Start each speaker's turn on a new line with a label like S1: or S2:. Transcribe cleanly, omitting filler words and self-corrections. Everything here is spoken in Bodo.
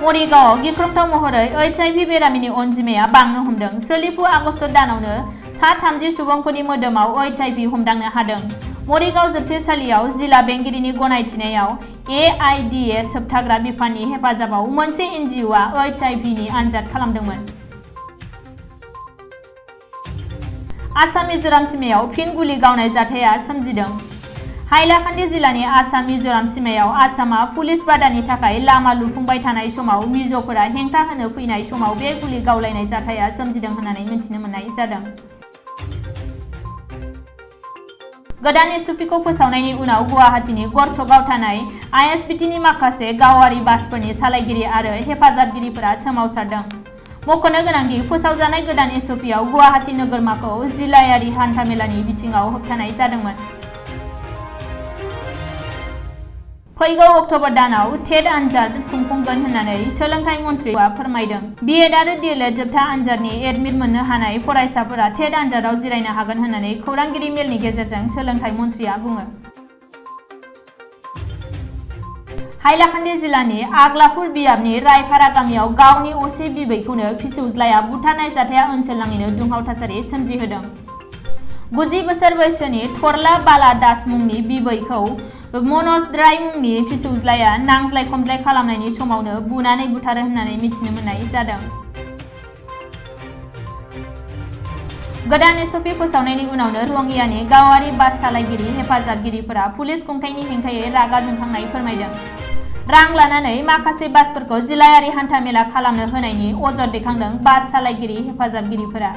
S1: मरिगावआव गिख्रंथाव महरै HIV बेरामिनि अनजिमाया बांनो हमदों। सोलिफु आगस्त दानावनो सा 30 सुबुंफोरनि मोदोमाव HIV हमदांनो हादों। मरिगाव जोबथेसालियाव जिला बेंगिरिनि गनायथिनायाव AIDS होबथाग्रा बिफाननि हेफाजाबाव मोनसे NGOआ HIVनि आनजाद खालामदोंमोन। आसाम मिजोराम सीमायाव फिन गुलि गावनाय जाथाया सोमजिदों। हाइलाकान्दि जिल्लानि आसाम मिजोराम सीमायाव आसामआ पुलिस बादानि थाखाय लामा लुफुंबाय थानाय समाव मिज'फोरा हेंथा होनो फैनाय समाव बे गुलि गावलायनाय जाथाया सोमजिदों होननानै मिथिनो मोननाय जादों। गोदान एसअपिखौ फोसावनायनि उनाव गुवाहाटीनि गरसकआव थानाय ISBTनि माखासे गावारि बासफोरनि सालायगिरि आरो हेफाजाबगिरिफोरा सोमावसारदों। मख'नो गोनांदि फोसावजानाय गोदान एसअपिआव गुवाहाटी नोगोरमाखौ जिल्लायारि हान्थामेलानि बिथिङाव होबथानाय जादोंमोन। फैगौ अक्ट'बर दानाव टेट आनजाद खुंफुंगोन होननानै सोलोंथाइ मन्थ्रिआ फोरमायदों। BEd आरो DLEd जोबथा आनजादनि एडमिट मोननो हानाय फरायसाफोरा टेट आनजादाव जिरायनो हागोन होननानै खौरांगिरि मेलनि गेजेरजों सोलोंथाइ मन्थ्रिआ बुङो। हाइलाकान्दि जिल्लानि आग्लापुर बियाबनि रायपारा गामियाव गावनि असे बिबैखौनो फिसौज्लाया बुथारनाय जाथाया ओनसोलनाङैनो दुंहाव थासारि सोमजिहोदों। 90 बोसोर बैसोनि थरला बाला दास मुंनि बिबैखौ मनज राय मुंनि फिसौज्लाया नांज्लाय खमज्लाय खालामनायनि समावनो बुनानै बुथारो होननानै मिथिनो मोननाय जादों। गोदान एसअपि फोसावनायनि उनावनो रङियानि गावारि बास सालायगिरि हेफाजाबगिरिफोरा पुलिस खुंथायनि हेंथायै रागा जोंखांनाय फोरमायदों। रां लानानै माखासे बासफोरखौ जिल्लायारि हान्थामेला खालामनो होनायनि अजद दैखांदों बास सालायगिरि हेफाजाबगिरिफोरा।